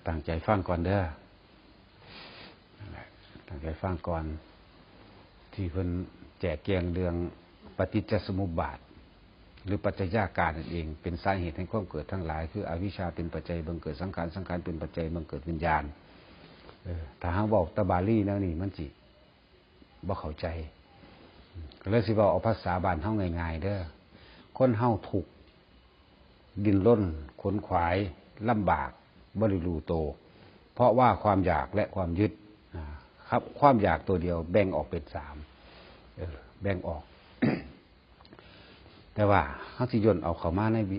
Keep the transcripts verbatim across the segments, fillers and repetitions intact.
ตั้งใจฟังก่อนเด้อ ตั้งใจฟังก่อน ที่เพิ่นแจกแจงเรื่องปฏิจจสมุปบาท หรือปัจจัยาการนั่นเอง เป็นสาเหตุแห่งความเกิดทั้งหลาย คืออวิชชาเป็นปัจจัยบังเกิดสังขาร สังขารเป็นปัจจัยบังเกิดวิญญาณ เออ ถ้าเฮาเว้าตะบาลีแนวนี้มันสิบ่เข้าใจ ก็เลยสิเว้าเอาภาษาบ้านเฮาง่ายๆเด้อ คนเฮาทุกข์ ดิ้นรนขนขวาย ลำบาก บ่ได้รู้โต เพราะว่าความอยากและความยึด อ่า ครับ ความอยากตัวเดียวแบ่งออกเป็นสาม เออ แบ่งออก แต่ว่าเฮาสิย่นเอาเข้ามาในวิ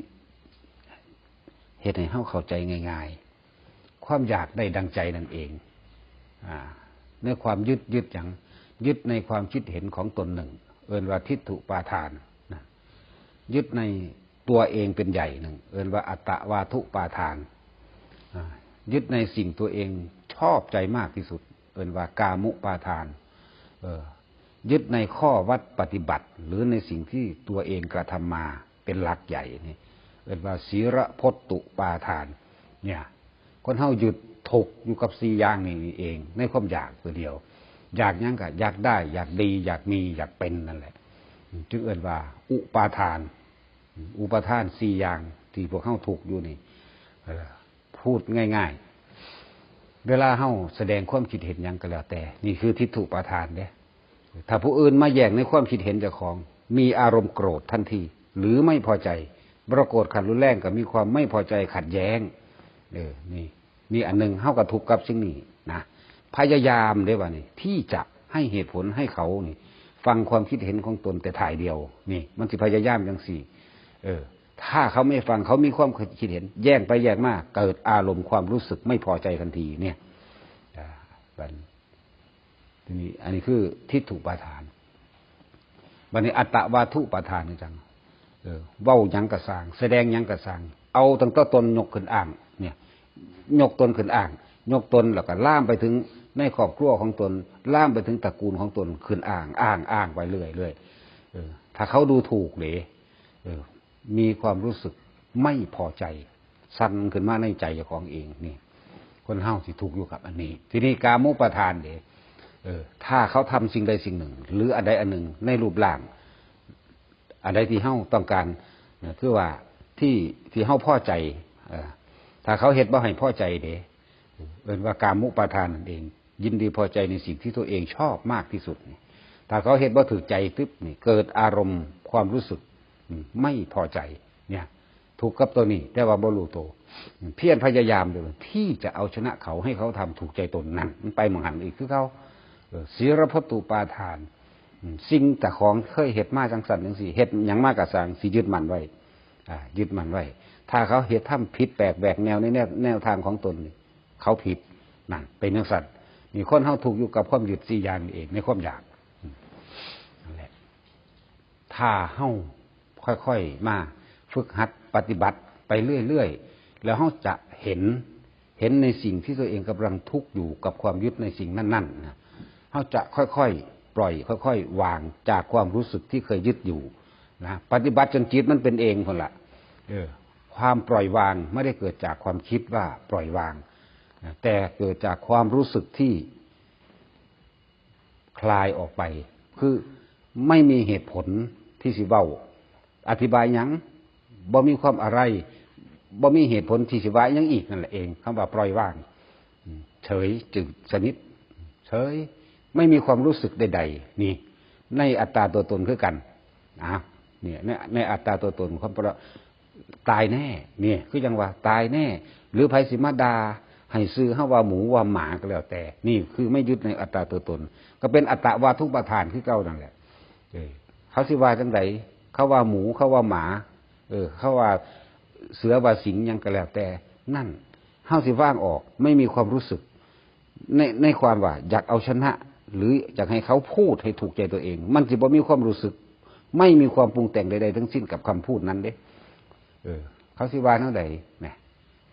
เฮ็ดให้เฮาเข้าใจง่ายๆ ความอยากได้ดังใจนั่นเอง อ่า ในความยึด ยึดหยัง ยึดในความคิดเห็นของตนหนึ่ง เอิ้นว่าทิฏฐุปาทานนะ ยึดในตัวเองเป็นใหญ่หนึ่ง เอิ้นว่าอัตตวาทุปาทาน อ่า ยึดในสิ่งตัวเองชอบใจมากที่สุด เอิ้นว่ากามุปาทาน เออ ยึดในข้อวัดปฏิบัติ หรือในสิ่งที่ตัวเองกระทำมาเป็นหลักใหญ่นี่ เอิ้นว่าศีลพจน์ตุปาทาน เนี่ย คนเฮายึดถูกอยู่กับสี่อย่างนี้เอง ในความอยากตัวเดียว อยากหยังก็อยากได้ อยากดี อยากมี อยากเป็นนั่นแหละ จึงเอิ้นว่าอุปาทาน อุปาทานสี่อย่างที่พวกเฮาทุกข์อยู่นี่ เออ พูดง่ายๆ เวลาเฮาแสดงความคิดเห็นหยังก็แล้วแต่ นี่คือทิฏฐุปาทานเด้ ถ้าผู้อื่นมาแย้งในความคิดเห็นเจ้าของ มีอารมณ์โกรธทันที หรือไม่พอใจ บ่โกรธขั้นรุนแรงก็มีความไม่พอใจขัดแย้ง เออ นี่ นี่อันหนึ่ง เฮาก็ทุกข์กับสิ่งนี้นะ พยายามเด้ว่านี่ ที่จะให้เหตุผลให้เขานี่ ฟังความคิดเห็นของตนแต่ถ่ายเดียว นี่ มันสิพยายามจังซี่ เออ ถ้าเขาไม่ฟัง เขามีความคิดเห็น แย้งไปแย้งมา เกิดอารมณ์ความรู้สึกไม่พอใจทันทีเนี่ย อ่า บัด ทีนี้ อันนี้คือทิฏฐุปาทาน บัดนี้อัตตวาทุปาทานนี่จัง เออ เว้าหยังก็ซ่าง แสดงหยังก็ซ่าง เอาตั้งแต่ตนยกขึ้นอ้าง เนี่ย ยกตนขึ้นอ้าง ยกตนแล้วก็ลามไปถึงในครอบครัวของตน ลามไปถึงตระกูลของตนขึ้นอ้าง อ้าง อ้างไปเรื่อยๆ เออ ถ้าเขาดูถูกเด้ เออ มีความรู้สึกไม่พอใจ สั่นขึ้นมาในใจเจ้าของเองนี่ คนเฮาสิทุกข์อยู่กับอันนี้ ทีนี้กามุปาทานเด้ เออ ถ้าเขาทำสิ่งใดสิ่งหนึ่ง หรืออันใดอันหนึ่งในรูปร่าง อันใดที่เฮาต้องการนะ คือว่าที่ ที่เฮาพอใจ เออ ถ้าเขาเฮ็ดบ่ให้พอใจเด้ เอิ้นว่ากามุปาทานนั่นเอง ยินดีพอใจในสิ่งที่ตัวเองชอบมากที่สุดนี่ ถ้าเขาเฮ็ดบ่ถูกใจตึ๊บนี่ เกิดอารมณ์ความรู้สึก อืม ไม่พอใจ เนี่ย ทุกข์กับตัวนี้ แต่ว่าบ่รู้โต เพียรพยายามเด้อ ที่จะเอาชนะเขา ให้เขาทำถูกใจตนนั่น มันไปหม่องหั้นอีกคือเก่า เออ ศีลพจน์ตุปาทาน อืม สิ่งเจ้าของเคยเฮ็ดมาจังซั่นจังซี่ เฮ็ดหยังมาก็ซ่าง สิยึดมั่นไว้ อ่า ยึดมั่นไว้ ถ้าเขาเฮ็ดทำผิดแปลกแหวกแนวในแนว แนวทางของตนนี่ เขาผิด นั่น เป็นจังซั่น นี่คนเฮาทุกข์อยู่กับความยึดสี่อย่างนี่เอง ในความอยาก อืม นั่นแหละ ถ้าเฮาค่อยๆมาฝึกหัดปฏิบัติไปเรื่อยๆ แล้วเฮาจะเห็น เห็นในสิ่งที่ตัวเองกำลังทุกข์อยู่กับความยึดในสิ่งนั้นๆ นะ เฮาจะค่อยๆปล่อย ค่อยๆวางจากความรู้สึกที่เคยยึดอยู่นะ ปฏิบัติจนจิตมันเป็นเองพุ้นล่ะ เออ ความปล่อยวางไม่ได้เกิดจากความคิดว่าปล่อยวางนะ แต่เกิดจากความรู้สึกที่ คลายออกไป คือไม่มีเหตุผลที่สิเว้า อธิบายหยัง บ่มีความอะไร บ่มีเหตุผลที่สิว่าหยังอีกนั่นแหละเอง คำว่าปล่อยวาง อืม เฉยจึงสนิท เฉย ไม่มีความรู้สึกใดๆ นี่ ในอัตตาตัวตนคือกัน อ่ะ เนี่ย ใน ในอัตตาตัวตน ความปล่อย ตายแน่ เนี่ย คือจังว่าตายแน่ หรือไผสิมาด่า ให้ชื่อเฮาว่าหมูว่าหมาก็แล้วแต่ นี่คือไม่ยึดในอัตตาตัวตน ก็เป็นอัตตวาทุปาทานคือเก่านั่นแหละ เออ เขาสิว่าจังใด เขาว่าหมู เขาว่าหมา เออ เขาว่าเสือว่าสิงห์หยังก็แล้วแต่ นั่น เฮาสิวางออก ไม่มีความรู้สึก ใน ในความว่าอยากเอาชนะ หรืออยากให้เขาพูดให้ถูกใจตัวเอง มันสิบ่มีความรู้สึก ไม่มีความปรุงแต่งใดๆทั้งสิ้นกับคำพูดนั้นเด้ เออ เขาสิว่าแนวใด นะ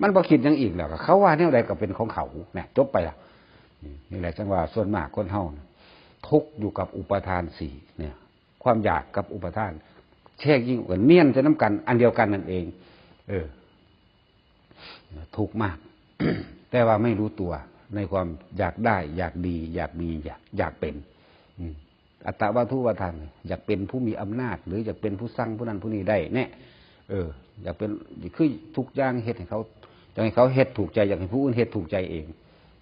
มันบ่คิดหยังอีกแล้ว เขาว่าแนวใดก็เป็นของเขา นะ จบไปละ นี่แหละจังว่าส่วนมากคนเฮานะ ทุกข์อยู่กับอุปาทานสี่ เนี่ย ความอยากกับอุปาทาน แทรกยิ่งกว่าเนียนจะนำกัน อันเดียวกันนั่นเอง เออ ทุกข์มาก แต่ว่าไม่รู้ตัวในความอยากได้ อยากดี อยากมี อยาก อยากเป็น อืม อัตตวาทุวาทาน อยากเป็นผู้มีอำนาจ หรืออยากเป็นผู้สั่งผู้นั้นผู้นี้ได้ เนี่ย เออ อยากเป็น คือทุกอย่างเฮ็ดให้เขา อยากให้เขาเฮ็ดถูกใจ อยากให้ผู้อื่นเฮ็ดถูกใจเอง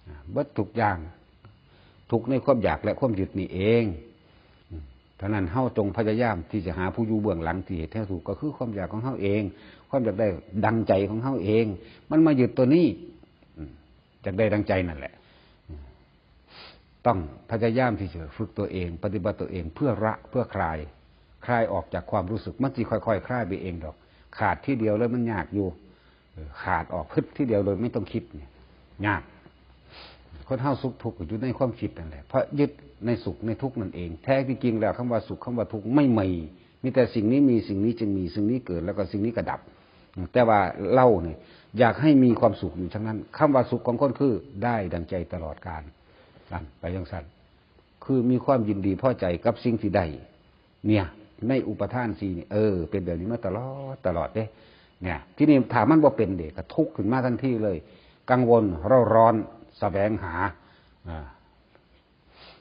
อ่า เบิดทุกอย่าง ทุกข์ในความอยากและความยึดนี่เอง อืม เท่านั้น เฮาจงพยายามที่จะหาผู้อยู่เบื้องหลังที่เฮ็ดให้ทุกข์ ก็คือความอยากของเฮาเอง ความอยากได้ดังใจของเฮาเอง มันมายึดตัวนี้ อืม อยากได้ดังใจนั่นแหละ อืม ต้องพยายามที่จะฝึกตัวเอง ปฏิบัติตัวเอง เพื่อละ เพื่อคลาย คลายออกจากความรู้สึก มันสิค่อยๆ คลายไปเองดอก ขาดทีเดียวเลยมันยากอยู่ เออ ขาดออกพึดทีเดียวโดยไม่ต้องคิดเนี่ย ยาก คนเฮาสุขทุกข์ก็อยู่ในความคิดนั่นแหละ เพราะยึดในสุขในทุกข์นั่นเอง แท้ที่จริงแล้วคำว่าสุข คำว่าทุกข์ไม่มี มีแต่สิ่งนี้มี สิ่งนี้จึงมี สิ่งนี้เกิด แล้วก็สิ่งนี้ก็ดับ แต่ว่าเราเนี่ยอยากให้มีความสุขอยู่ทั้งนั้น คำว่าสุขของคนคือได้ดังใจตลอดกาล นั่น ไปจังซั่น คือมีความยินดีพอใจกับสิ่งที่ได้ เนี่ย ในอุปาทานสี่นี่ เออ เป็นแบบนี้มาตลอด ตลอดเด้ เนี่ย ทีนี้ถ้ามันบ่เป็นเด้ ก็ทุกข์ขึ้นมาทันทีเลย กังวล เร่าร้อน แสวงหา อ่า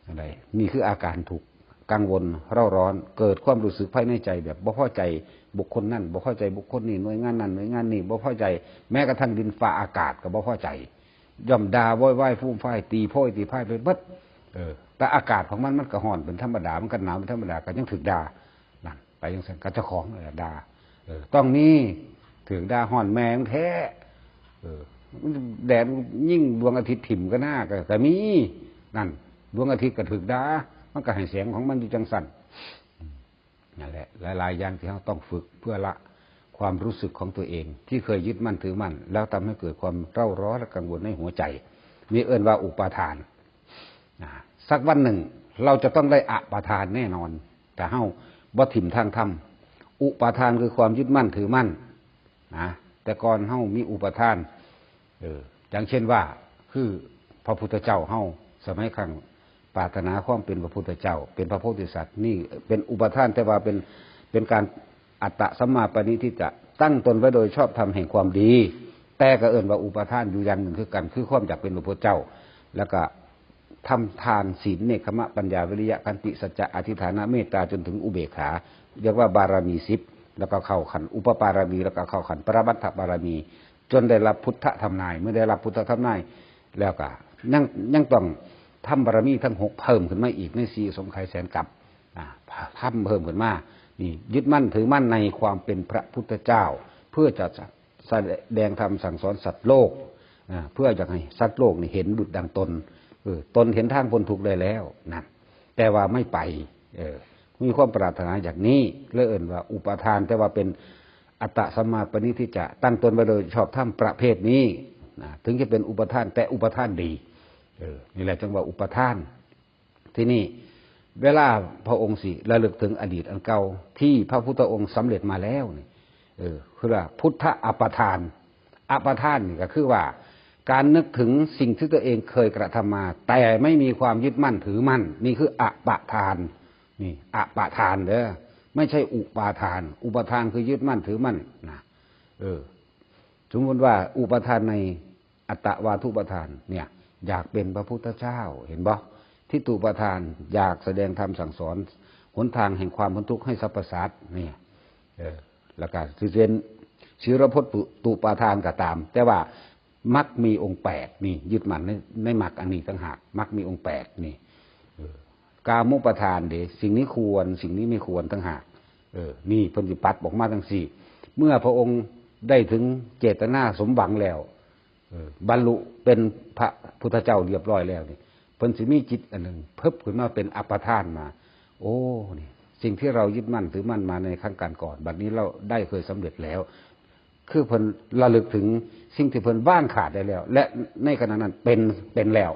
อะไร นี่คืออาการทุกข์ กังวล เร่าร้อน เกิดความรู้สึกภายในใจแบบบ่พอใจบุคคลนั่น บ่พอใจบุคคลนี่ หน่วยงานนั่น หน่วยงานนี่ บ่พอใจ แม้กระทั่งดินฟ้าอากาศก็บ่พอใจ ย่อมด่าโวยวายฟูมฟาย ตีโพยตีพายไปเบิด เออ แต่อากาศของมัน มันก็ร้อนเป็นธรรมดา มันก็หนาวเป็นธรรมดา ก็ยังถูกด่า นั่น ไปจังซั่น ก็เจ้าของนั่นแหละด่า เออ ต้องมี ถูกด่าฮ้อนแม่มึงแท้ เออ มันแดดยิ่งดวงอาทิตย์ถิ่มก็น่า ก็ ก็มี นั่น ดวงอาทิตย์ก็ถูกด่า มันก็ให้แสงของมันอยู่จังซั่น นั่นแหละ หลายๆ อย่างที่เราต้องฝึกเพื่อละความรู้สึกของตัวเอง ที่เคยยึดมั่นถือมั่น แล้วทำให้เกิดความเร่าร้อนและกังวลในหัวใจ นี่เอิ้นว่าอุปาทาน นะ สักวันหนึ่งเราจะต้องได้อปาทานแน่นอน ถ้าเฮาบ่ถิ่มทางธรรม อุปาทานคือความยึดมั่นถือมั่น นะ แต่ก่อนเฮามีอุปาทาน เออ อย่างเช่นว่า คือพระพุทธเจ้าเฮา สมัยครั้งปรารถนาความเป็นพระพุทธเจ้า เป็นพระโพธิสัตว์ นี่เป็นอุปาทาน แต่ว่าเป็น เป็นการอัตตสัมมาปณิธิจะตั้งตนไว้โดยชอบธรรมแห่งความดี แต่ก็เอิ้นว่าอุปาทานอยู่อย่างหนึ่งคือกัน คือความอยากเป็นพระพุทธเจ้า แล้วก็ทำทาน ศีล เนกขัมมะ ปัญญา วิริยะ ขันติ สัจจะ อธิษฐาน เมตตา จนถึงอุเบกขา เรียกว่าบารมีสิบ แล้วก็เข้าขั้นอุปปารมี แล้วก็เข้าขั้นปรมัตถบารมี จนได้รับพุทธธรรมนาย เมื่อได้รับพุทธธรรมนาย แล้วก็ยัง ยังต้องทำบารมีทั้งหกเพิ่มขึ้นมาอีกในสี่สงไขยแสนกัป อ่า ทำเพิ่มขึ้นมา นี่ ยึดมั่นถือมั่นในความเป็นพระพุทธเจ้า เพื่อจะแสดงธรรมสั่งสอนสัตว์โลก อ่า เพื่ออยากให้สัตว์โลกนี่เห็นดุจดังตน เออ ตนเห็นทางพ้นทุกข์ได้แล้ว นั่น แต่ว่าไม่ไป เออ มีความปรารถนาอย่างนี้ เลยเอิ้นว่าอุปาทาน แต่ว่าเป็นอัตตสัมมาปณิธิจะตั้งตนไว้โดยชอบธรรมประเภทนี้ นะ ถึงจะเป็นอุปาทาน แต่อุปาทานดี เออ นี่แหละจังว่าอุปาทาน ทีนี้เวลาพระองค์สิระลึกถึงอดีตอันเก่าที่พระพุทธองค์สำเร็จมาแล้วนี่ เออ คือว่าพุทธอปาทาน อปาทานนี่ก็คือว่า การนึกถึงสิ่งที่ตัวเองเคยกระทำมา แต่ไม่มีความยึดมั่นถือมั่น นี่คืออปาทาน นี่อปาทานเด้อ ไม่ใช่อุปาทาน อุปาทานคือยึดมั่นถือมั่นนะ เออ สมมติว่าอุปาทานในอัตตวาทุปาทานเนี่ย อยากเป็นพระพุทธเจ้า เห็นบ่ ทิฏฐุปาทาน อยากแสดงธรรมสั่งสอนหนทางแห่งความพ้นทุกข์ให้สรรพสัตว์เนี่ย เออ แล้วก็สิเป็นศีลพจน์ตุปาทานก็ตาม แต่ว่ามรรคมีองค์แปดนี่ ยึดมั่นใน ในมรรคอันนี้ต่างหาก มรรคมีองค์แปดนี่ เออ กามุปาทานเด้ สิ่งนี้ควร สิ่งนี้ไม่ควรต่างหาก เออ นี่เพิ่นสิปัดออกมาจังซี่ เมื่อพระองค์ได้ถึงเจตนาสมหวังแล้ว เออ บรรลุเป็นพระพุทธเจ้าเรียบร้อยแล้วนี่ เพิ่นสิมีจิตอันหนึ่งเพิบขึ้นมาเป็นอปาทานมา โอ้ นี่ สิ่งที่เรายึดมั่นถือมั่นมาในครั้งการก่อน บัดนี้เราได้เคยสำเร็จแล้ว คือเพิ่นระลึกถึงสิ่งที่เพิ่นวางขาดได้แล้ว และในขณะนั้นเป็น เป็นแล้ว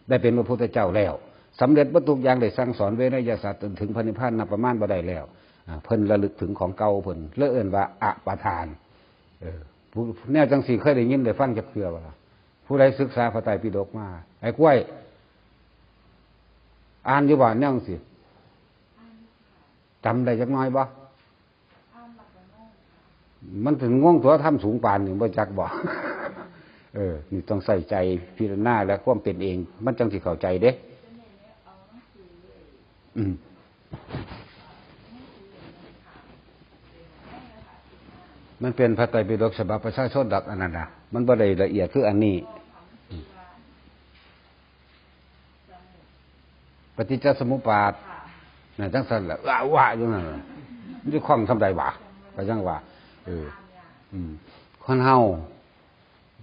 ได้เป็นพระพุทธเจ้าแล้ว สำเร็จเบิดทุกอย่าง ได้สั่งสอนเวนยสัตว์จนถึงพระนิพพานนับประมาณบ่ได้แล้ว อ่า เพิ่นระลึกถึงของเก่าเพิ่น เลยเอิ้นว่าอปาทาน เออ ผู้ แนวจังซี่เคยได้ยินได้ฟังจักเทื่อบ่ล่ะ ผู้ใดศึกษาพระไตรปิฎกมา ไอ้กล้วย อ่านอยู่บ่แนวจังซี่ จำได้จักหน่อยบ่ มันถึงงงตัวธรรมสูงปานนี่บ่จักบ่ เอ เออ นี่ต้องใส่ใจพิจารณาและความเป็นเอง มันจังสิเข้าใจเด้ อืม มันเป็นพระไตรปิฎกฉบับประชาชนดอกอันนั้นนะ มันบ่ได้ละเอียดคืออันนี้ อืม ปฏิจจสมุปบาทนะ จังซั่นแหละ ว่า ว่าอยู่นั่นน่ะ มันสิคล่องส่ำใดวะ ก็ยังว่า เออ อืม คนเฮา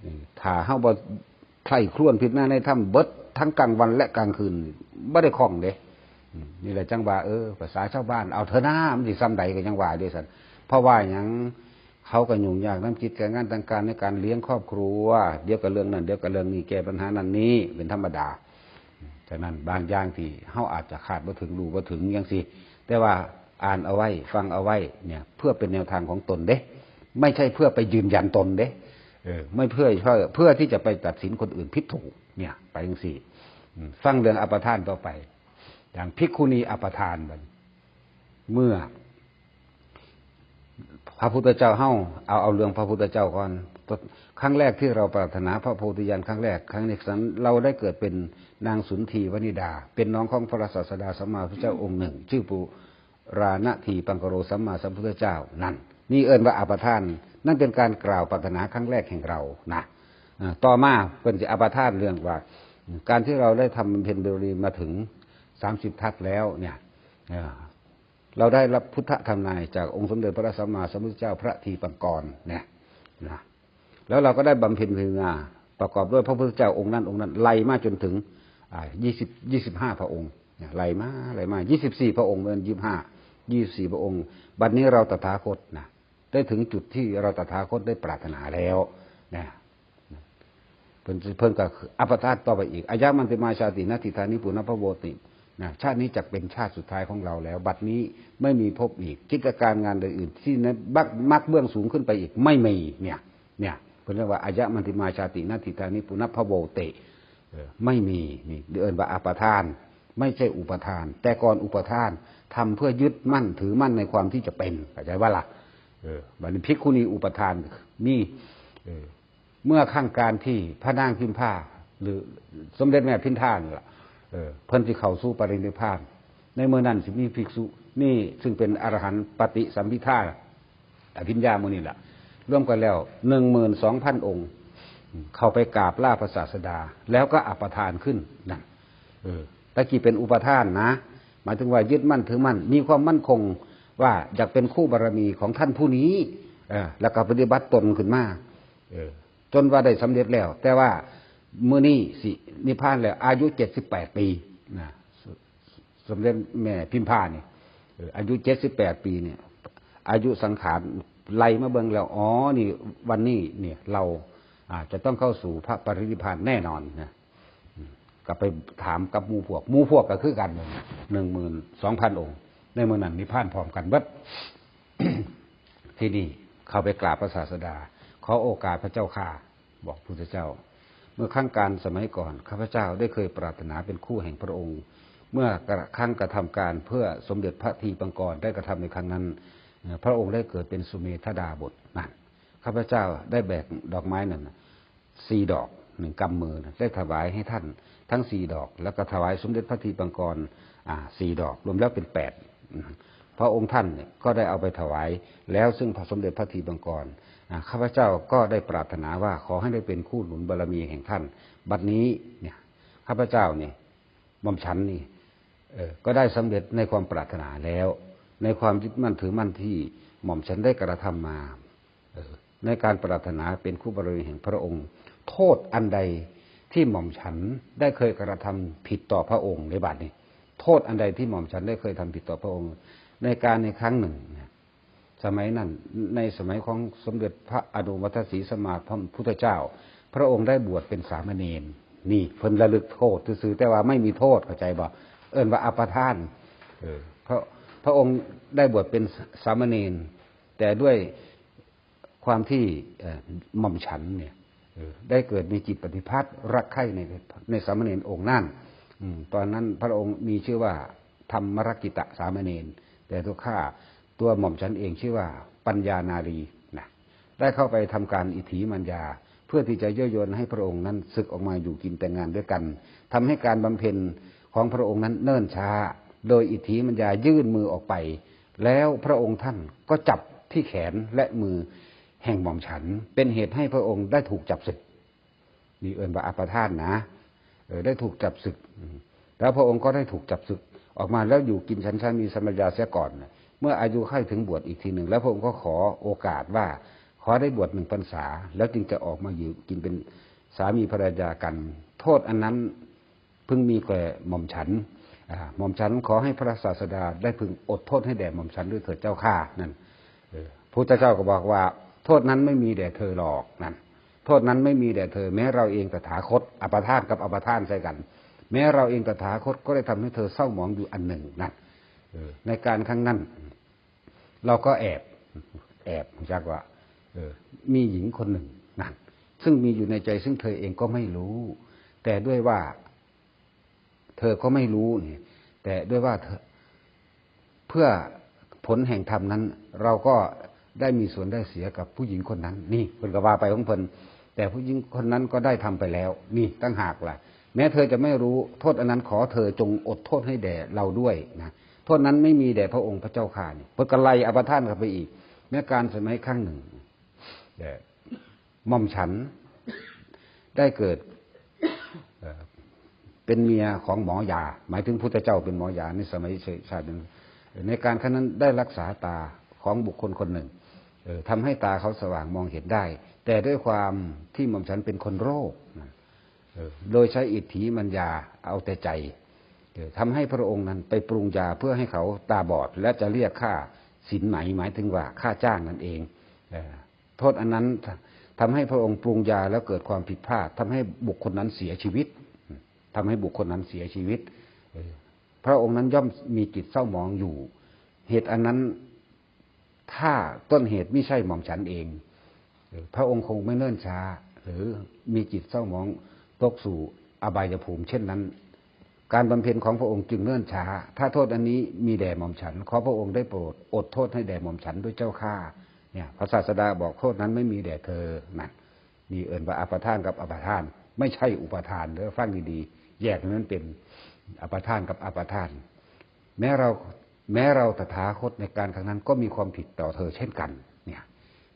เออ ถ้าเฮาบ่ใคร่ครวญพิจารณาในธรรมเบิดทั้งกลางวันและกลางคืน บ่ได้คล่องเด้ อืม นี่แหละจังว่า เออ ภาษาชาวบ้าน เอาเถอะนะ มันสิส่ำใดก็ยังว่าอยู่ซั่น เพราะว่าหยัง เขาก็ยุ่งยากนำกิจการงานต่างๆ ในการเลี้ยงครอบครัว เดี๋ยวก็เรื่องนั้น เดี๋ยวก็เรื่องนี้ แก้ปัญหานั่นนี่ เป็นธรรมดา ฉะนั้นบางอย่างที่เฮาอาจจะคาดบ่ถึง รู้บ่ถึงจังซี้ แต่ว่าอ่านเอาไว้ ฟังเอาไว้เนี่ย เพื่อเป็นแนวทางของตนเด้ ไม่ใช่เพื่อไปยืนยันตนเด้ เออ ไม่เพื่อ เพื่อ เพื่อที่จะไปตัดสินคนอื่นผิดถูก เนี่ย ไปจังซี้ อืม ฟังเรื่องอัปทานต่อไป อย่างภิกขุณีอัปทานบัดนี้ เมื่อ พระพุทธเจ้าเฮา เอา เอาเรื่องพระพุทธเจ้าก่อน ครั้งแรกที่เราปรารถนาพระโพธิญาณครั้งแรก ครั้งนี้สัน เราได้เกิดเป็นนางสุนทรีวนิดา เป็นน้องของพระศาสดาสัมมาสัมพุทธเจ้าองค์หนึ่ง ชื่อปุราณทีปังกโรสัมมาสัมพุทธเจ้านั่น นี่เอิ้นว่าอัปทาน นั่นเป็นการกล่าวปรารถนาครั้งแรกแห่งเรานะ อ่า ต่อมาเพิ่นสิอัปทานเรื่องว่า การที่เราได้ทำบำเพ็ญบารมีมาถึงสามสิบทัศแล้วเนี่ย เอ่อ เราได้รับพุทธธรรมนายจากองค์สมเด็จพระสัมมาสัมพุทธเจ้าพระทีปังกรเนี่ยนะ แล้วเราก็ได้บำเพ็ญเพียรมาประกอบด้วยพระพุทธเจ้าองค์นั้นองค์นั้น ไล่มาจนถึง อ่า ยี่สิบ ยี่สิบห้าพระองค์เนี่ย ไล่มา ไล่มา ยี่สิบสี่พระองค์ เอิ้น ยี่สิบห้า ยี่สิบสี่พระองค์ บัดนี้เราตถาคตนะ ได้ถึงจุดที่เราตถาคตได้ปรารถนาแล้วนะ เพิ่น เพิ่นก็อัปทานต่อไปอีก อายะมันติมาชาติ นัตถิทานิปุณพโวติ นะ ชาตินี้จักเป็นชาติสุดท้ายของเราแล้ว บัดนี้ไม่มีพบอีก กิจการงานใดอื่นที่ในบัก มักเบื้องสูงขึ้นไปอีก ไม่มี เนี่ย เนี่ย เพิ่นเรียกว่า อายะมันติมาชาติ นัตถิทานิปุณพโวติ เออ ไม่มี นี่เอิ้นว่าอัปทาน ไม่ใช่อุปทาน แต่ก่อนอุปทาน ทำเพื่อยึดมั่นถือมั่นในความที่จะเป็น เข้าใจบ่ล่ะ เออ บัดนี้ภิกขุณีอุปทาน มี เออ เมื่อครั้งการที่พระนางพิมพา หรือสมเด็จแม่พิมพานั่นล่ะ เออ เพิ่นสิเข้าสู่ปรินิพพาน ในเมื่อนั้นสิมีภิกษุ นี่ซึ่งเป็นอรหันต์ปฏิสัมภิทา อภิญญาหมู่นี่ล่ะ รวมกันแล้ว หนึ่งหมื่นสองพันองค์ เข้าไปกราบลาพระศาสดา แล้วก็อัปทานขึ้น นั่น เออ ตะกี้เป็นอุปทานนะ หมายถึงว่ายึดมั่นถือมั่น มีความมั่นคงว่าอยากเป็นคู่บารมีของท่านผู้นี้ เออ แล้วก็ปฏิบัติตนขึ้นมา เออ จนว่าได้สำเร็จแล้ว แต่ว่ามื้อนี้สินิพพานแล้ว อายุเจ็ดสิบแปดปีนะ สมเด็จแม่พิมพานี่ เออ อายุเจ็ดสิบแปดปีเนี่ย อายุสังขารไล่มาเบิ่งแล้ว อ๋อ นี่วันนี้เนี่ย เรา อ่า จะต้องเข้าสู่พระปรินิพพานแน่นอนนะ อืม ก็ไปถามกับหมู่พวก หมู่พวกก็คือกัน หนึ่งหมื่นสองพันองค์ ในมื้อนั้นนิพพานพร้อมกันเบิด ที่นี่เข้าไปกราบพระศาสดา ขอโอกาสพระเจ้าข้า บอกพุทธเจ้า เมื่อครั้งการสมัยก่อน ข้าพเจ้าได้เคยปรารถนาเป็นคู่แห่งพระองค์ เมื่อกระ ครั้งกระทำการเพื่อสมเด็จพระทีปังกรได้กระทำในครั้งนั้น เอ่อ พระองค์ได้เกิดเป็นสุเมธดาบทนั่น ข้าพเจ้าได้แบกดอกไม้นั่นน่ะ สี่ดอก หนึ่งกำมือนะ ได้ถวายให้ท่านทั้งสี่ดอก แล้วก็ถวายสมเด็จพระทีปังกร อ่า สี่ดอก รวมแล้วเป็นแปด พระองค์ท่านเนี่ยก็ได้เอาไปถวายแล้ว ซึ่งพระสมเด็จพระทีปังกร อ่า ข้าพเจ้าก็ได้ปรารถนาว่าขอให้ได้เป็นคู่หนุนบารมีแห่งท่าน บัดนี้เนี่ย ข้าพเจ้าเนี่ย หม่อมฉันนี่ เอ่อ ก็ได้สำเร็จในความปรารถนาแล้ว ในความยึดมั่นถือมั่นที่หม่อมฉันได้กระทำมา เอ่อ ในการปรารถนาเป็นคู่บารมีแห่งพระองค์ โทษอันใดที่หม่อมฉันได้เคยกระทำผิดต่อพระองค์ ในบัดนี้ โทษอันใดที่หม่อมฉันได้เคยทำผิดต่อพระองค์ ในการในครั้งหนึ่งเนี่ย สมัยนั้น ในสมัยของสมเด็จพระอนุวัฒศรีสมมาพุทธเจ้า พระองค์ได้บวชเป็นสามเณร นี่เพิ่นระลึกโทษซื่อๆ แต่ว่าไม่มีโทษ เข้าใจบ่ เอิ้นว่าอัปทาน เออ พระ พระองค์ได้บวชเป็นสามเณร แต่ด้วยความที่ เอ่อ หม่อมฉันเนี่ย เออ ได้เกิดมีจิตปฏิภาครักใคร่ใน ในสามเณรองค์นั้น อืม ตอนนั้นพระองค์มีชื่อว่าธรรมรกิตสามเณร แต่ตัวข้า ตัวหม่อมฉันเองชื่อว่าปัญญานารีนะ ได้เข้าไปทำการอิทธิมัญญา เพื่อ พื่อที่จะยั่วยวนให้พระองค์นั้นสึกออกมาอยู่กินแต่งงานด้วยกัน ทำให้การบำเพ็ญของพระองค์นั้นเนิ่นช้า โดยอิทธิมัญญายื่นมือออกไป แล้วพระองค์ท่านก็จับที่แขนและมือแห่งหม่อมฉัน เป็นเหตุให้พระองค์ได้ถูกจับศึก นี่เอิ้นว่าอัปทานนะ เออ ได้ถูกจับศึก อืม แล้วพระองค์ก็ได้ถูกจับศึกออกมาแล้วอยู่กินฉันสามีภรรยาเสียก่อน เมื่ออายุใกล้ถึงบวชอีกทีหนึ่ง แล้วพระองค์ก็ขอโอกาสว่า ขอได้บวชหนึ่งพรรษา แล้วจึงจะออกมาอยู่กินเป็นสามีภรรยากัน โทษอันนั้น พึงมีแก่หม่อมฉัน อ่า หม่อมฉันขอให้พระศาสดาได้พึงอดโทษให้แด่หม่อมฉันด้วยเถิดเจ้าข้า นั่น เออ พุทธเจ้าก็บอกว่า โทษนั้นไม่มีแด่เธอหรอก นั่น โทษนั้นไม่มีแด่เธอ แม้เราเองตถาคต อัปทานกับอัปทานใส่กัน แม้เราเองตถาคตก็ได้ทำให้เธอเศร้าหมองอยู่อันหนึ่ง นั่น เออ ในการครั้งนั้น เราก็แอบ แอบ รู้จักว่า เออ มีหญิงคนหนึ่ง นั่น ซึ่งมีอยู่ในใจ ซึ่งเธอเองก็ไม่รู้ แต่ด้วยว่า เธอก็ไม่รู้นี่ แต่ด้วยว่าเธอ เพื่อผลแห่งธรรมนั้น เราก็ได้มีส่วนได้เสียกับผู้หญิงคนนั้น นี่ เพิ่นก็ว่าไปของเพิ่น แต่ผู้หญิงคนนั้นก็ได้ทำไปแล้ว นี่ ต่างหากล่ะ แม้เธอจะไม่รู้ โทษอันนั้นขอเธอจงอดโทษให้แด่เราด้วยนะ โทษนั้นไม่มีแด่พระองค์พระเจ้าข้า นี่ เพิ่นก็ไล่อัปทานเข้าไปอีก แม้การสมัยครั้งหนึ่ง แต่หม่อมฉันได้เกิด เอ่อ เป็นเมียของหมอยา หมายถึงพุทธเจ้าเป็นหมอยาในสมัยชาตินั้น ในการครั้งนั้นได้รักษาตาของบุคคลคนหนึ่ง เอ่อ ทำให้ตาเขาสว่างมองเห็นได้ แต่ด้วยความที่หม่อมฉันเป็นคนโรคนะ เอ่อ โดยใช้อิทธิมัญญาเอาแต่ใจ เอ่อ ทำให้พระองค์นั้นไปปรุงยาเพื่อให้เขาตาบอด และจะเรียกค่าสินไหม หมายถึงว่าค่าจ้างนั่นเอง เอ่อ โทษอันนั้นทำให้พระองค์ปรุงยาแล้วเกิดความผิดพลาด ทำให้บุคคลนั้นเสียชีวิต ทำให้บุคคลนั้นเสียชีวิต เอ่อ พระองค์นั้นย่อมมีจิตเศร้าหมองอยู่ เหตุอันนั้น ถ้าต้นเหตุไม่ใช่หม่อมฉันเอง เอ่อ พระองค์คงไม่เนิ่นช้า หรือมีจิตเศร้าหมองตกสู่อบายภูมิเช่นนั้น การบำเพ็ญของพระองค์จึงเนิ่นช้า ถ้าโทษอันนี้มีแด่หม่อมฉัน ขอพระองค์ได้โปรดอดโทษให้แด่หม่อมฉันด้วยเจ้าข้า เนี่ย พระศาสดาบอกโทษนั้นไม่มีแด่เธอ นั่น นี่เอิ้นว่าอัปทานกับอัปทาน ไม่ใช่อุปทานเด้อ ฟังดีๆ แยกให้มันเป็นอัปทานกับอัปทาน แม้เรา แม้เราตถาคตในการครั้งนั้นก็มีความผิดต่อเธอเช่นกัน เนี่ย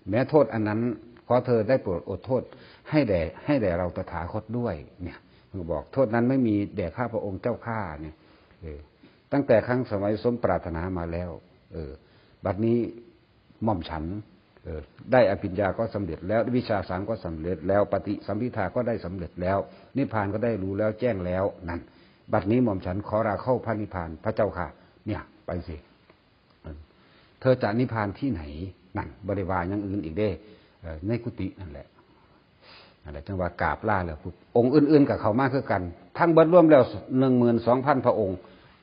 แม้โทษอันนั้นขอเธอได้โปรดอดโทษให้แด่ ให้แด่เราตถาคตด้วย เนี่ย มันก็บอกโทษนั้นไม่มีแด่ข้าพระองค์เจ้าข้า เนี่ย เออ ตั้งแต่ครั้งสมัยสมปรารถนามาแล้ว เออ บัดนี้หม่อมฉัน เออ ได้อภิญญาก็สำเร็จแล้ว วิชาสามก็สำเร็จแล้ว ปฏิสัมภิทาก็ได้สำเร็จแล้ว นิพพานก็ได้รู้แล้วแจ้งแล้ว นั่น บัดนี้หม่อมฉันขอลาเข้าพระนิพพาน พระเจ้าข้า เนี่ย ไปสิ เออ เธอจะนิพพานที่ไหน นั่น บ่ได้ว่าอย่างอื่นอีกเด้ เออ ในกุฏินั่นแหละ นั่นแหละ จังว่ากราบลาแล้วปุ๊บ องค์อื่นๆก็เข้ามาคือกัน ทั้งเบิดรวมแล้ว หนึ่งหมื่นสองพัน พระองค์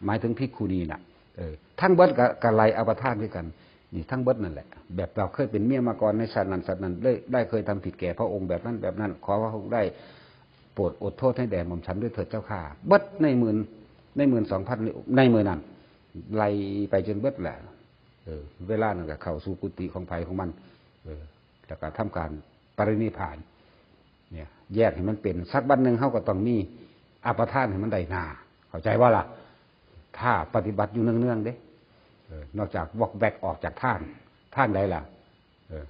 หมายถึงภิกขุณีน่ะ เออ ทั้งเบิดก็ ก็ไล่อัปทานคือกัน นี่ทั้งเบิดนั่นแหละ แบบเราเคยเป็นเมียมาก่อนในชาตินั้นชาตินั้น ได้ ได้เคยทำผิดแก่พระองค์แบบนั้นแบบนั้น ขอพระองค์ได้โปรดอดโทษให้แด่หม่อมฉันด้วยเถิดเจ้าข้า เบิดในหมื่น ในหมื่นสองพัน ในหมื่นนั้น ไล่ไปจนเบิดแหละ เออ เวลานั้นก็เข้าสู่กุฏิของไผของมัน เออ แล้วก็ทำการปรินิพพาน เนี่ย แยกให้มันเป็น สักวันหนึ่งเฮาก็ต้องมีอัปทานให้มันได้นา เข้าใจบ่ล่ะ ถ้าปฏิบัติอยู่เนืองๆเด้ เออ นอกจากวอกแวกออกจากทาง ทางใดล่ะ เออ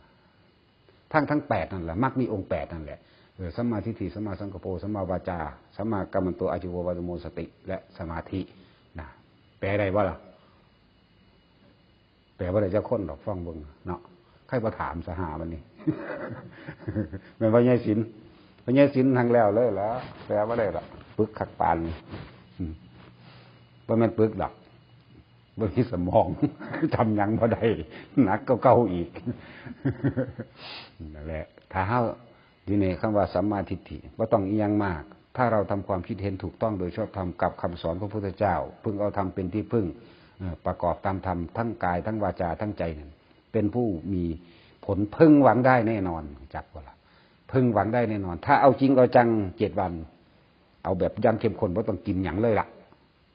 ทางทั้งแปดนั่นแหละ มรรคมีองค์แปดนั่นแหละ เออ สัมมาทิฏฐิ สัมมาสังกัปโป สัมมาวาจา สัมมากัมมันโต อาชีวะ วายโม สติ และสมาธิ นะ แปลได้บ่ล่ะ แปลบ่ได้จักคนดอก ฟังเบิ่งเนาะ ใครบ่ถามสหามันนี่ แม่นพ่อใหญ่ศิลป์ พ่อใหญ่ศิลป์ทางแล้วเลยล่ะ แปลบ่ได้ล่ะ ปึกคักปานนี่ อืม บ่แม่นปึกดอก บ่มีสมอง จำหยังบ่ได้ หนักกว่าเก่าอีก นั่นแหละ ถ้าเฮา ทีนี้คำว่าสัมมาทิฏฐิ บ่ต้องอิหยังมาก ถ้าเราทำความคิดเห็นถูกต้องโดยชอบธรรมกับคำสอนพระพุทธเจ้า พึงเอาธรรมเป็นที่พึ่ง เอ่อ ประกอบตามธรรม ทั้งกาย ทั้งวาจา ทั้งใจนั่น เป็นผู้มีผลพึงหวังได้แน่นอน จักบ่ล่ะ พึงหวังได้แน่นอน ถ้าเอาจริงเอาจังเจ็ดวัน เอาแบบอย่างเข้มข้น บ่ต้องกินหยังเลยล่ะ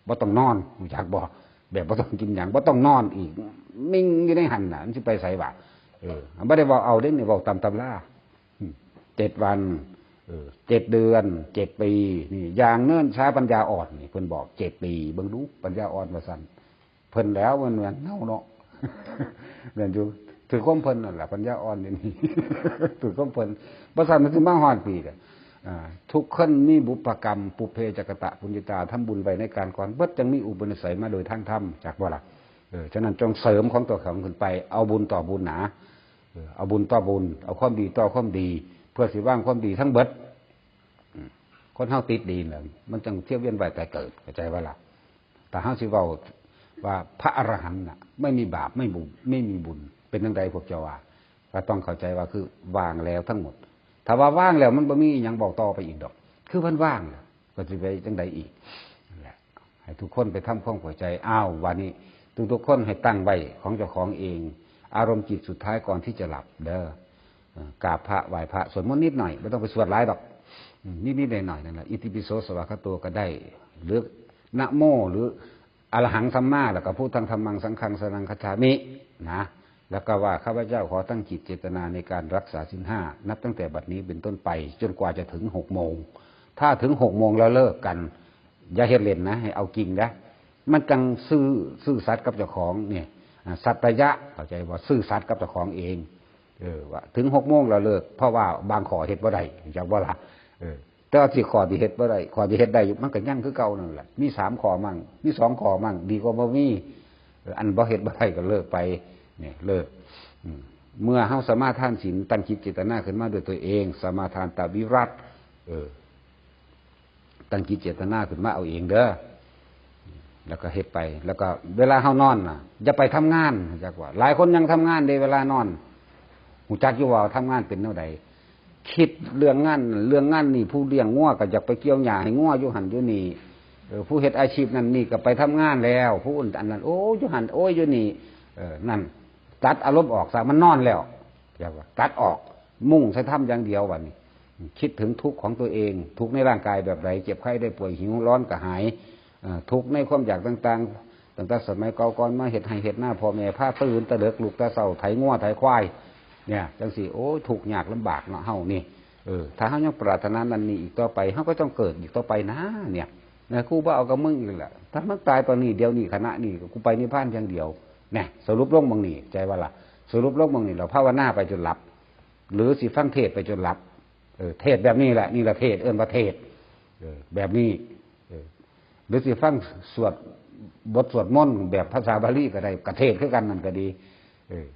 บ่ต้องนอน รู้จักบ่ แบบบ่ต้องกินหยัง บ่ต้องนอนอีก นิ่งอยู่ในหั่นน่ะ มันสิไปไสวะ เออ บ่ได้เว้าเอาเด้ นี่เว้าตามตำรา อืม เจ เจ็ดวัน เออ เจ็ดเดือน เจ็ดปี นี่ อย่างเนิ่นช้าปัญญาอ่อน นี่ เพิ่นบอก เจ็ดปี เบิ่งดู ปัญญาอ่อนว่าซั่น เพิ่นแล้วมันแม่นเฮาเนาะ แม่นอยู่ ถือความเพิ่นนั่นล่ะ ปัญญาอ่อนนี่ ถือความเพิ่น บ่ซั่นมันสิมาฮอดปีเด้อ อ่า ทุกคนมีบุพกรรม ปุพเพจกตปุญญาตา ทำบุญไว้ในการก่อน เบิดจั่งมีอุปนิสัยมาโดยทางธรรม จักบ่ล่ะ เออ ฉะนั้นจงเสริมของตัวของขึ้นไป เอาบุญต่อบุญหนา เออ เอาบุญต่อบุญ เอาความดีต่อความดี เพื่อสิวางความดีทั้งเบิด อืม คนเฮาติดดีแล้ว มันจั่งเที่ยวเวียนว่ายตายเกิด เข้าใจบ่ล่ะ ถ้าเฮาสิเว้าว่าพระอรหันต์น่ะ ไม่มีบาป ไม่บุญ ไม่มีบุญ เป็นจั่งใดพวกเจ้าว่า ก็ต้องเข้าใจว่าคือวางแล้วทั้งหมด ถ้าว่าว่างแล้วมันบ่มีอิหยังบอกต่อไปอีกดอก คือมันว่างแล้ว ก็สิไปจั่งใดอีก นั่นแหละ ให้ทุกคนไปทำความเข้าใจ อ้าว วันนี้ทุกๆคนให้ตั้งไว้ของเจ้าของเอง อารมณ์จิตสุดท้ายก่อนที่จะหลับเด้อ เอ่อกราบพระไหว้พระสวดมนต์นิดหน่อย ไม่ต้องไปสวดหลายดอก อืม นิดๆหน่อยๆนั่นแหละ อิติปิโสสวากขาโตก็ได้ หรือนะโม หรืออะระหังสัมมา แล้วก็พุทธังธัมมังสังฆังสรณังคัจฉามิ นะ แล้วก็ว่า ข้าพเจ้าขอตั้งจิตเจตนาในการรักษาศีลห้า นับตั้งแต่บัดนี้เป็นต้นไป จนกว่าจะถึงหกโมง ถ้าถึงหกโมงแล้วเลิกกัน อย่าเฮ็ดเล่นนะ ให้เอาจริงนะ มันจั่งซื่อ ซื่อสัตย์กับเจ้าของเนี่ย อ่า สัตยะ เข้าใจว่าซื่อสัตย์กับเจ้าของเอง เออ ว่าถึงหกโมงแล้วเลิก เพราะว่าบางข้อเฮ็ดบ่ได้ จักบ่ล่ะ เออ แต่ว่าที่ข้อที่เฮ็ดบ่ได้ ข้อที่เฮ็ดได้อยู่ มันก็ยังคือเก่านั่นแหละ มีสามข้อมั่ง มีสองข้อมั่ง ดีกว่าบ่มี เออ อันบ่เฮ็ดบ่ได้ก็เลิกไป เนี่ย เลิก อืม เมื่อเฮาสมาทานศีล ตั้งจิตเจตนาขึ้นมาด้วยตัวเอง สมาทานตวิรัต เออ ตั้งจิตเจตนาขึ้นมาเอาเองเด้อ แล้วก็เฮ็ดไป แล้วก็เวลาเฮานอนน่ะ อย่าไปทำงาน จักว่า หลายคนยังทำงานเด้ เวลานอน ฮู้จักอยู่ว่าทำงานเป็นแนวใด คิดเรื่องงาน เรื่องงานนี่ ผู้เลี้ยงงัวก็อยากไปเกี่ยวหญ้าให้งัวอยู่หั่นอยู่นี่ เออ ผู้เฮ็ดอาชีพนั่นนี่ก็ไปทำงานแล้ว ผู้อันนั้น โอ้ อยู่หั่น โอ้ย อยู่นี่ เออ นั่น ตัดอารมณ์ออกซะ มันนอนแล้ว จักว่า ตัดออก มุ่งใส่ธรรมอย่างเดียวบัดนี้ คิดถึงทุกข์ของตัวเอง ทุกข์ในร่างกายแบบใด เจ็บไข้ได้ป่วย หิวร้อนกระหาย เอ่อ ทุกข์ในความอยากต่างๆ ตั้งแต่สมัยเก่าก่อนมาเฮ็ดไร่เฮ็ดนา พ่อแม่พาตื่นแต่เดิก ลุกแต่เช้า ไถงัวไถควาย เนี่ย จั่งซี้ โอ้ย ทุกข์ยากลำบากเนาะ เฮานี่ เออ ถ้าเฮายังปรารถนานั่นนี่อีกต่อไป เฮาก็ต้องเกิดอีกต่อไปนะ เนี่ย นะ กูบ่เอากับมึงอีกแล้ว ถ้ามึงตายตอนนี้ เดี๋ยวนี้ ขณะนี้ กูไปนิพพานอย่างเดียว เนี่ย สรุปลงหม่องนี้ ใจว่าล่ะ สรุปลงหม่องนี้ เราภาวนาไปจนหลับ หรือสิฟังเทศน์ไปจนหลับ เออ เทศน์แบบนี้แหละ นี่แหละเทศน์ เอิ้นว่าเทศน์ เออ แบบนี้ เออ หรือสิฟังสวด บทสวดมนต์แบบภาษาบาลีก็ได้ กะเทศน์คือกันนั่นก็ดี เออ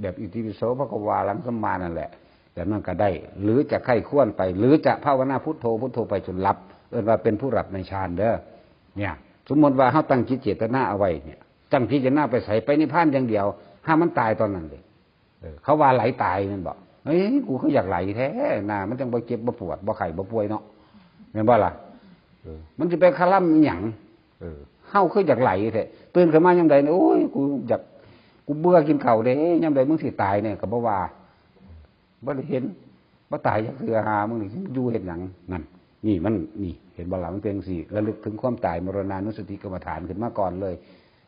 แบบอิติปิโสภะคะวาอะระหังสัมมานั่นแหละ แบบนั้นก็ได้ หรือจะใคร่ครวญไป หรือจะภาวนาพุทโธ พุทโธไปจนหลับ เอิ้นว่าเป็นผู้หลับในฌานเด้อ เนี่ย สมมติว่าเฮาตั้งจิตเจตนาเอาไว้เนี่ย ตั้งพิจารณาไปไส ไปนิพพานอย่างเดียว ห้ามมันตายตอนนั้นเลย เออ เขาว่าไหลตายแม่นบ่ เฮ้ย กูคืออยากไหลแท้นะ มันจั่งบ่เจ็บบ่ปวด บ่ไข้บ่ป่วยเนาะ แม่นบ่ล่ะ เออ มันสิไปคาร่ำอิหยัง เออ เฮาคืออยากไหลแท้ ตื่นขึ้นมายามใดเนี่ย โอ้ย กูอยาก กูเบื่อกินข้าวเด้ ยามใดมึงสิตายเนี่ย ก็บ่ว่า บ่ได้เห็น บ่ตายจักเทื่อ หามึงนี่อยู่เฮ็ดหยัง นั่น นี่มัน นี่ เห็นบ่ล่ะ มันเป็นจั่งซี้ ระลึกถึงความตาย มรณานุสติกรรมฐานขึ้นมาก่อนเลย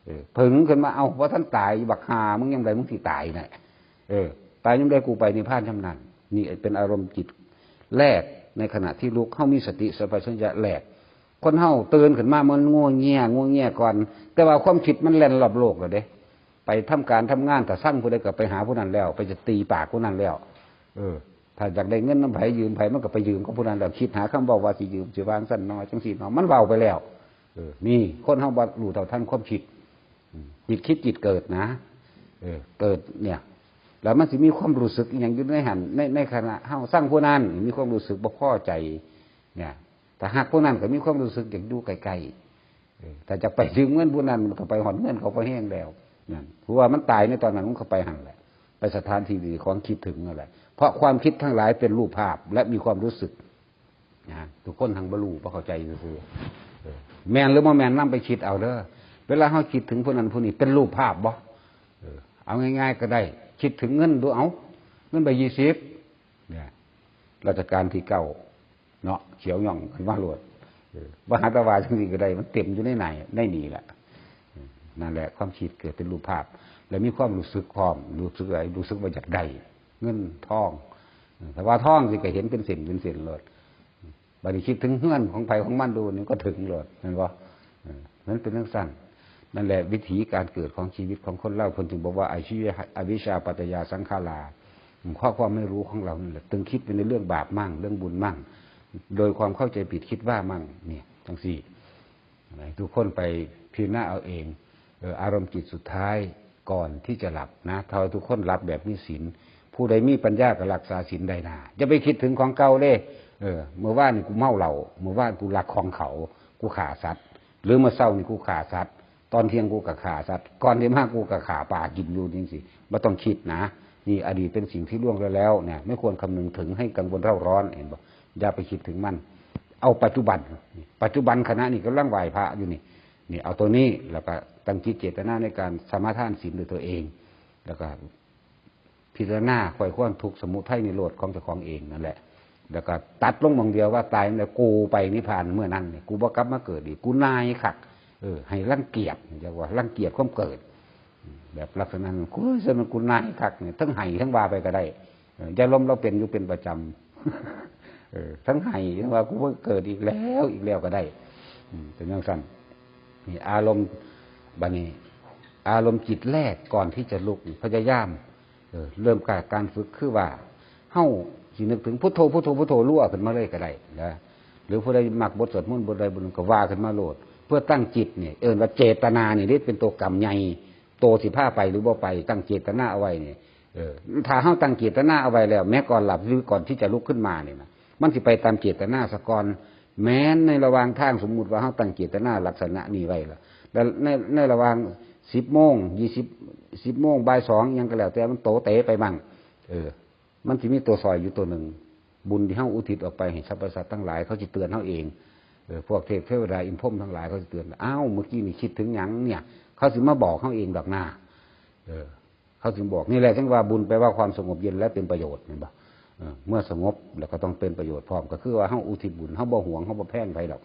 เออ ผึ่งขึ้นมา เอ้า บ่ทันตาย บักห่า มึงยามใดมึงสิตายน่ะ เออ ตายยามใดกูไปนิพพานยามนั้น นี่เป็นอารมณ์จิตแรก ในขณะที่ลุก เฮามีสติสัมปชัญญะแรก คนเฮาตื่นขึ้นมามันงัวเงีย งัวเงียก่อน แต่ว่าความคิดมันแล่นรอบโลกแล้วเด้ ไปทำการทำงาน ถ้าซังผู้ใดก็ไปหาผู้นั้นแล้ว ไปจะตีปากผู้นั้นแล้ว เออ ถ้าอยากได้เงินนำไผยืมไผ มันก็ไปยืมกับผู้นั้นแล้ว คิดหาคำเว้าว่าสิยืม สิวางซั่นเนาะ จั่งซี้เนาะ มันเว้าไปแล้ว เออ นี่ คนเฮาบ่รู้เท่าทันความคิด อืม จิตคิดจิตเกิดนะ เออ เกิดเนี่ย แล้วมันสิมีความรู้สึกอิหยังอยู่ในหั้น ใน ในขณะเฮาซังผู้นั้น มีความรู้สึกบ่พอใจ เนี่ย ถ้าฮักผู้นั้นก็มีความรู้สึกอยากอยู่ใกล้ๆ เออ ถ้าจะไปยืมเงินผู้นั้น มันก็ไปฮอดเฮือนเขาพอแฮงแล้ว นั่น เพราะว่ามันตายในตอนนั้น มันก็ไปหั่นแหละ ไปสถานที่ที่ของคิดถึงนั่นแหละ เพราะความคิดทั้งหลายเป็นรูปภาพ และมีความรู้สึก นะ ทุกคนทั้งบ่รู้ บ่เข้าใจซื่อๆ เออ แม่นหรือบ่แม่น นำไปคิดเอาเด้อ เวลาเฮาคิดถึงผู้นั้นผู้นี้ เป็นรูปภาพบ่ เออ เอาง่ายๆก็ได้ คิดถึงเงินดู เอา เงินใบยี่สิบ เนี่ย รัชกาลที่เก้า เนาะ เขียวหย่องขึ้นมาโลด เออ บ่หาแต่ว่าจั่งซี้ก็ได้ มันเต็มอยู่ในไหน ในนี่แหละ เออ นั่นแหละ ความคิดเกิดเป็นรูปภาพ แล้วมีความรู้สึกพร้อม รู้สึกอะไร รู้สึกว่าอยากได้ เงินทอง แต่ว่าท้องสิก็เห็นเป็นเส้นเป็นเส้นโลด บัดนี้คิดถึงเฮือนของไผของมันดูนี่ก็ถึงโลด เห็นบ่ เออ มันเป็นจั่งซั่น นั่นแหละวิถีการเกิดของชีวิตของคนเรา เพิ่นถึงบอกว่า อาชีวะ อวิชชาปัจจยาสังขารา ข้อความไม่รู้ของเรานี่แหละ ตึงคิดไปในเรื่องบาปมั่ง เรื่องบุญมั่ง โดยความเข้าใจผิดคิดว่ามั่ง เนี่ย จั่งซี้ ให้ทุกคนไปพิจารณาเอาเอง เออ อารมณ์จิตสุดท้ายก่อนที่จะหลับนะ ถ้าทุกคนหลับแบบมีศีล ผู้ใดมีปัญญาก็รักษาศีลได้นา อย่าไปคิดถึงของเก่าเด้ เออ เมื่อวานนี่กูเมาเหล้า เมื่อวานกูลักของเขา กูฆ่าสัตว์ หรือเมื่อเช้านี่กูฆ่าสัตว์ ตอนเที่ยงกูก็ฆ่าสัตว์ ก่อนที่มากูก็ฆ่าปลากินอยู่จั่งซี้ บ่ต้องคิดนะ นี่อดีตเป็นสิ่งที่ล่วงแล้วแล้วเนี่ย ไม่ควรคำนึงถึงให้กังวลเร่าร้อน เห็นบ่ อย่าไปคิดถึงมัน เอาปัจจุบัน ปัจจุบันขณะนี้กำลังไหว้พระอยู่นี่ นี่เอาตัวนี้ แล้วก็ตั้งจิตเจตนาในการสมาทานศีลด้วยตัวเอง แล้วก็พิจารณาไขว่ครวญทุกข์สมุทัยนิโรธของเจ้าของเองนั่นแหละ แล้วก็ตัดลงหม่องเดียวว่าตายแล้วกูไปนิพพานเมื่อนั้นนี่ กูบ่กลับมาเกิดอีก กูนายคัก เออ ให้รังเกียจ เรียกว่ารังเกียจความเกิด แบบลักษณะนั้น กู เฮ้ย มันกูนายคักเนี่ย ทั้งไห้ทั้งว่าไปก็ได้ เออ ยายลมเราเป็นอยู่เป็นประจำ เออ ทั้งไห้ทั้งว่ากูบ่เกิดอีกแล้ว อีกแล้วก็ได้ อืม เป็นจั่งซั่น นี่อารมณ์ บัดนี้ อารมณ์จิตแรกก่อนที่จะลุก พยายาม เออ เริ่มจากการฝึกคือว่า เฮาสินึกถึงพุทโธ พุทโธ พุทโธ รัวขึ้นมาเลยก็ได้นะ หรือผู้ใดมักบทสวดมนต์บทใดบทหนึ่งก็ว่าขึ้นมาโลด เพื่อตั้งจิตเนี่ย เอิ้นว่าเจตนานี่เด้ เป็นตัวกรรมใหญ่ ตัวสิพาไปหรือบ่ไป ตั้งเจตนาเอาไว้นี่ เออ ถ้าเฮาตั้งเจตนาเอาไว้แล้ว แม้ก่อนหลับหรือก่อนที่จะลุกขึ้นมาเนี่ยนะ มันสิไปตามเจตนาซะก่อน แม้นในระหว่างทาง สมมุติว่าเฮาตั้งเจตนาลักษณะนี้ไว้แล้ว แล้วใน ในระหว่าง สิบโมง ยี่สิบ สิบโมง บ่ายสอง หยังก็แล้วแต่ มันโตเตไปมั่ง เออ มันสิมีตัวซอยอยู่ตัวหนึ่ง บุญที่เฮาอุทิศออกไปให้สรรพสัตว์ทั้งหลาย เขาสิเตือนเฮาเอง เออ พวกเทพเทวดาอินทร์พรหมทั้งหลายเขาสิเตือน อ้าว เมื่อกี้นี่คิดถึงหยังเนี่ย เขาสิมาบอกเฮาเองดอกนา เออ เขาถึงบอก นี่แหละจั่งว่าบุญแปลว่าความสงบเย็นและเป็นประโยชน์ เห็นบ่ เออ เมื่อสงบแล้วก็ต้องเป็นประโยชน์พร้อม ก็คือว่าเฮาอุทิศบุญ เฮาบ่หวง เฮาบ่แพงไผดอก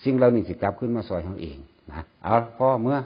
สิ่งเหล่านี้สิกลับคืนมาซอยเฮาเองนะ เอา พอเมือ